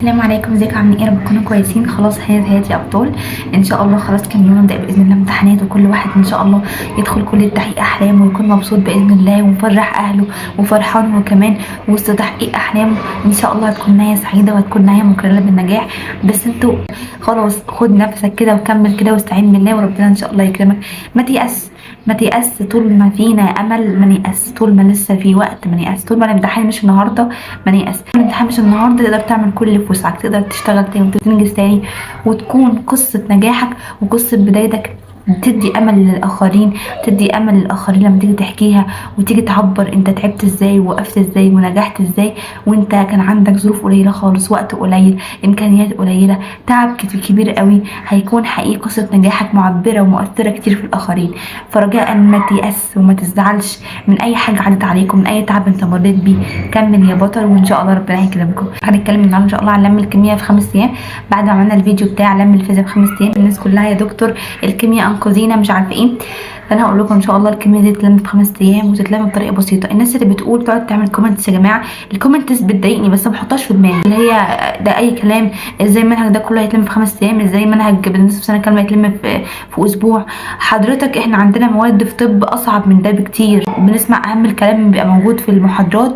السلام عليكم، ازيكم؟ عاملين ايه؟ رب تكونوا كويسين. خلاص هات يا ابطال، ان شاء الله خلاص كام يوم نبدا باذن الله امتحانات، وكل واحد ان شاء الله يدخل كل تحقيق احلامه ويكون مبسوط باذن الله ومفرح اهله وفرحان، وكمان وسط تحقيق احلامه ان شاء الله هتكون نهاية سعيدة وهتكون نهاية مكلله بالنجاح. بس انتوا خلاص خد نفسك كده وكمل كده واستعين بالله، وربنا ان شاء الله يكرمك. ما تيأس، ما تيأس، طول ما فينا امل ما نيأس، طول ما لسه في وقت ما نيأس، طول ما الامتحان مش النهارده ما نيأس. الامتحان مش النهارده تقدر تعمل كل اللي في وسعك، تقدر تشتغل تاني وتنجز تاني، وتكون قصة نجاحك وقصة بدايتك تدي امل للاخرين، تدي امل للاخرين لما تيجي تحكيها وتيجي تعبر انت تعبت ازاي ووقفت ازاي ونجحت ازاي، وانت كان عندك ظروف قليله خالص، وقت قليل، امكانيات قليله، تعب كبير قوي. هيكون حقيقي قصة نجاحك معبرة ومؤثرة كتير في الاخرين. فرجاء ما تيأس وما تزعلش من اي حاجة عدت عليكم، من اي تعب انت مريت بيه. كمل يا بطل وان شاء الله ربنا هيكرمكم. هنتكلم النهارده ان شاء الله عن لم الكيمياء في 5 ايام، بعد ما عملنا الفيديو بتاع لم الفيزياء في 5 ايام. الناس كلها يا دكتور الكيمياء انقذينا مش عارفه ايه، فانا هقول لكم ان شاء الله الكيمياء دي تتلم في 5 ايام وتتلم بطريقة بسيطة. الناس اللي بتقول تقعد تعمل comments، يا جماعة ال comments بتضايقني بس ما بحطهاش في دماغي، اللي هي ده اي كلام، ازاي المنهج ده كله هيتلم في 5 ايام، ازاي منهج بنصف سنة كاملة هيتلم في اسبوع. حضرتك احنا عندنا مواد في طب اصعب من ده بكتير. بنسمع اهم الكلام اللي بيبقى موجود في المحاضرات،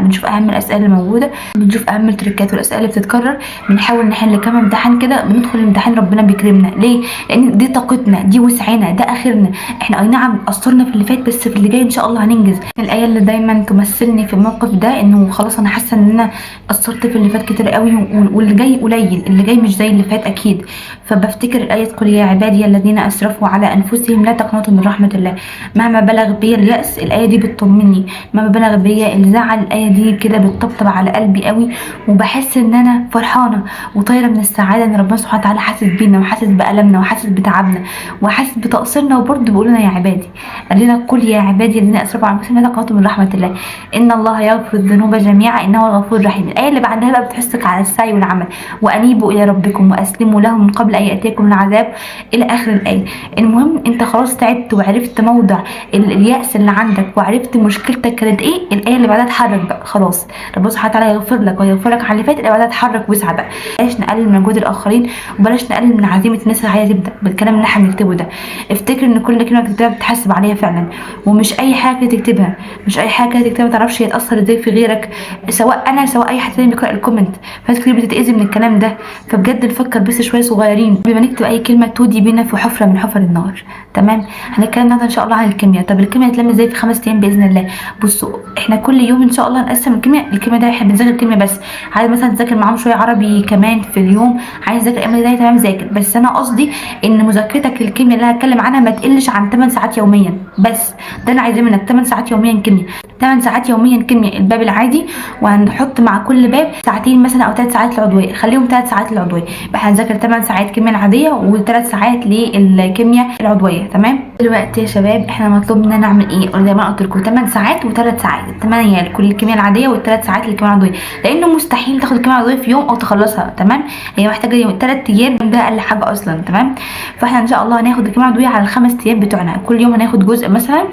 بنشوف اهم الاسئلة اللي موجودة، بنشوف اهم التريكات والاسئلة اللي بتتكرر، بنحاول نحل كام امتحان كده، بندخل الامتحان ربنا بيكرمنا. ليه؟ لان دي طاقتنا، دي وسعنا، ده اخرنا. احنا اي نعم قصرنا في اللي فات، بس في اللي جاي ان شاء الله هننجز. الايه اللي دايما تمثلني في الموقف ده انه خلاص انا حاسه ان انا قصرت في اللي فات كتير قوي واللي جاي قليل، اللي جاي مش زي اللي فات اكيد. فبفتكر الايه قل يا عبادي الذين اسرفوا على انفسهم لا تقنطوا من رحمه الله. مهما بلغ بي اليأس الايه دي بتطمني، مهما بلغ بي الزعل الايه دي كده بتطبطب على قلبي قوي، وبحس ان انا فرحانة وطايره من السعادة ان ربنا سبحانه وتعالى حاسس بينا وحاسس بألمنا وحاسس بتعبنا وحاسس بتقصيرنا، وبرده بيقول لنا يا عبادي، قال لنا قل يا عبادي الذين اسرفوا على انفسهم لا تقنطوا من رحمه الله ان الله يغفر الذنوب جميعا انه الغفور الرحيم. الايه اللي بعدها بقى بتحثك على السعي والعمل، وانيبوا الى ربكم واسلموا له من قبل ان ياتيكم العذاب، الى اخر الايه. المهم انت خلاص تعبت وعرفت موضع اليأس اللي عندك وعرفت مشكلتك كانت ايه، الايه اللي بعدها اتحرك بقى خلاص، ربنا سبحانه وتعالى يغفر لك ويغفر لك على اللي فات. اللي بعدها اتحرك واسعى بقى، بلاش نقلل من مجهود الاخرين وبلاش نقلل من عزيمة الناس اللي عايزه تبدا بالكلام اللي احنا بنكتبه ده. افتكر ان كل كلمة بتكتبها بتحاسب عليها فعلا، ومش اي حاجة تكتبها، مش اي حاجة تكتبها ما تعرفش هي تاثر ازاي في غيرك، سواء انا سواء اي حد تاني بيقرا ال comment. فناس كتير بتتاذي من الكلام ده، فبجد نفكر بس شوية صغيرين قبل ما نكتب اي كلمة تودي بينا في حفره من حفر النار. تمام، هنتكلم النهارده ان شاء الله عن الكيمياء. طب الكيمياء هتتلم ازاي في 5 ايام باذن الله؟ بصوا احنا كل يوم ان شاء الله نقسم الكيمياء. الكيمياء ده احنا بنذاكر الكيمياء بس، عايز مثلا تذاكر معاهم شوية عربي كمان في اليوم، عايز تذاكر اي مادة تمام ذاكر، بس انا قصدي ان مذاكرتك للكيمياء اللي هتكلم عنها ما تقلش عن 8 ساعات يوميا. بس ده انا عايزاه منك 8 ساعات يوميا كيمياء، 8 ساعات يوميا كيمياء الباب العادي، وهنحط مع كل باب ساعتين مثلا او 3 ساعات العضوية، خليهم 3 ساعات العضوية، يبقى هنذاكر 8 ساعات كيمياء العادية و3 ساعات للكيمياء العضوية. تمام، دلوقتي يا شباب احنا مطلوب مننا نعمل ايه؟ زي ما قلت لكم 8 ساعات و3 ساعات، 8 لكل الكيمياء العادية وال3 ساعات للكيمياء العضوية، لانه مستحيل تاخد الكيمياء العضوية في يوم او تخلصها. تمام، هي محتاجه 3 ايام، ده اقل حاجة اصلا. تمام، فاحنا ان شاء الله هناخد الكيمياء العضوية على ال5 ايام بتوعنا، كل يوم هناخد جزء مثلا،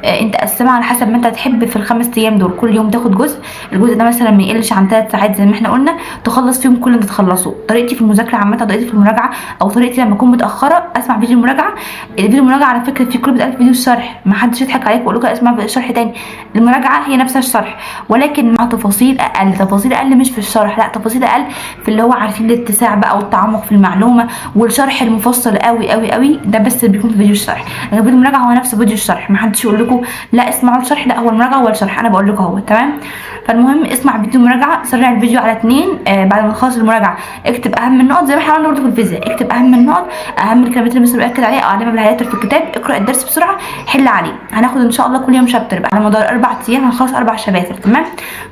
انت قسمها على حسب ما انت تحب في ال5 ايام دول، كل يوم تاخد جزء، الجزء ده مثلا ما يقلش عن 3 ساعات زي ما احنا قلنا، تخلص فيهم كل اللي تخلصه. طريقتي في المذاكرة عامة، طريقتي في المراجعة، او طريقتي لما اكون متاخرة اسمع فيديو المراجعة. الفيديو المراجعة على فكرة في كل بيتقال في فيديو الشرح، ما حدش يضحك عليك ويقول لك اسمع الشرح تاني، المراجعة هي نفسها الشرح ولكن مع تفاصيل اقل، تفاصيل اقل مش في الشرح، لا تفاصيل اقل في اللي هو عارفين الاتساع بقى والتعمق في المعلومة والشرح المفصل قوي قوي قوي، ده بس اللي بيكون في فيديو الشرح. لكن فيديو المراجعة هو نفس فيديو الشرح، ما حدش يقول لكم لا اسمعوا الشرح، لا هو المراجعة هو الشرح، انا بقول لكم اهو. تمام، فالمهم اسمع فيديو المراجعة، سرع الفيديو على 2، بعد ما تخلص المراجعة اكتب اهم النقط زي ما احنا عملنا برضه في الفيزياء، اكتب اهم النقط، اهم الكلمات اللي مستر بيأكد عليها او علمها بال highlighter في الكتاب، اقرا الدرس بسرعة، حل عليه. هناخد ان شاء الله كل يوم chapter بقى على مدار 4 ايام، هنخلص 4 شباتر. تمام،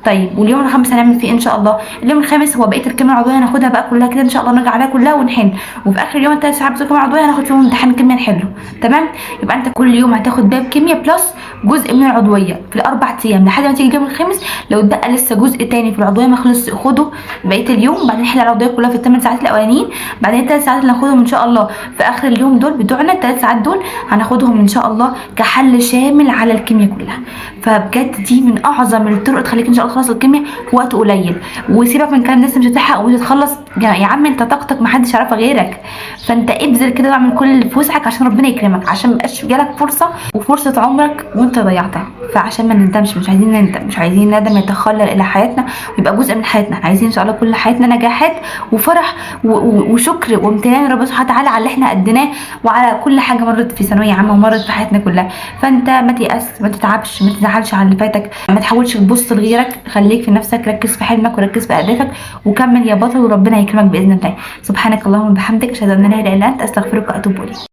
طيب واليوم الخامس هنعمل فيه ان شاء الله؟ اليوم الخامس هو بقية الكيمياء العضوية هناخدها بقى كلها كده ان شاء الله، نرجع عليها كلها ونحل، وفي اخر اليوم ال3 ساعات بتوع الكيمياء العضوية هناخد فيهم امتحان كيمياء نحله. تمام، يبقى انت كل يوم هتاخد باب كيمياء plus جزء من العضوية في ال4 ايام لحد ما تيجي اليوم الخامس. لو اتبقى لسه جزء تاني في العضوية ما خلص خده بقية اليوم، بعدين نحل العضوية كلها في ال8 ساعات الاولانيين، بعدين ال3 ساعات اللي هناخدهم ان شاء الله في اخر اليوم دول بتوعنا ال3 ساعات دول هناخدهم ان شاء الله كحل شامل على الكيمياء كلها. فبجد دي من اعظم الطرق تخليك ان شاء الله تخلص الكيمياء في وقت قليل. وسيبك من كلام الناس مش هتلحق ومش هتخلص، يا عم انت طاقتك محدش يعرفها غيرك، فانت ابذل كده واعمل كل اللي في وسعك عشان ربنا يكرمك، عشان ميبقاش جالك فرصة وفرصه عمرك وانت ضيعتها. فعشان ما نندمش، مش عايزين نندم، مش عايزين ندم يتخلل الى حياتنا ويبقى جزء من حياتنا. احنا عايزين ان شاء الله كل حياتنا نجاحات وفرح وشكر وامتنان ربنا سبحانه وتعالى على اللي احنا اديناه وعلى كل حاجة مرت في ثانوية عامة ومرت في حياتنا كلها. فانت ما تيأس، ما تتعبش، ما تزعلش على اللي فاتك، ما تحاولش تبص لغيرك، خليك في نفسك، ركز في حلمك وركز في اهدافك وكمل يا بطل، وربنا يكرمك باذن الله. سبحانك اللهم وبحمدك، اشهد ان لا اله الا انت، استغفرك واتوب اليك.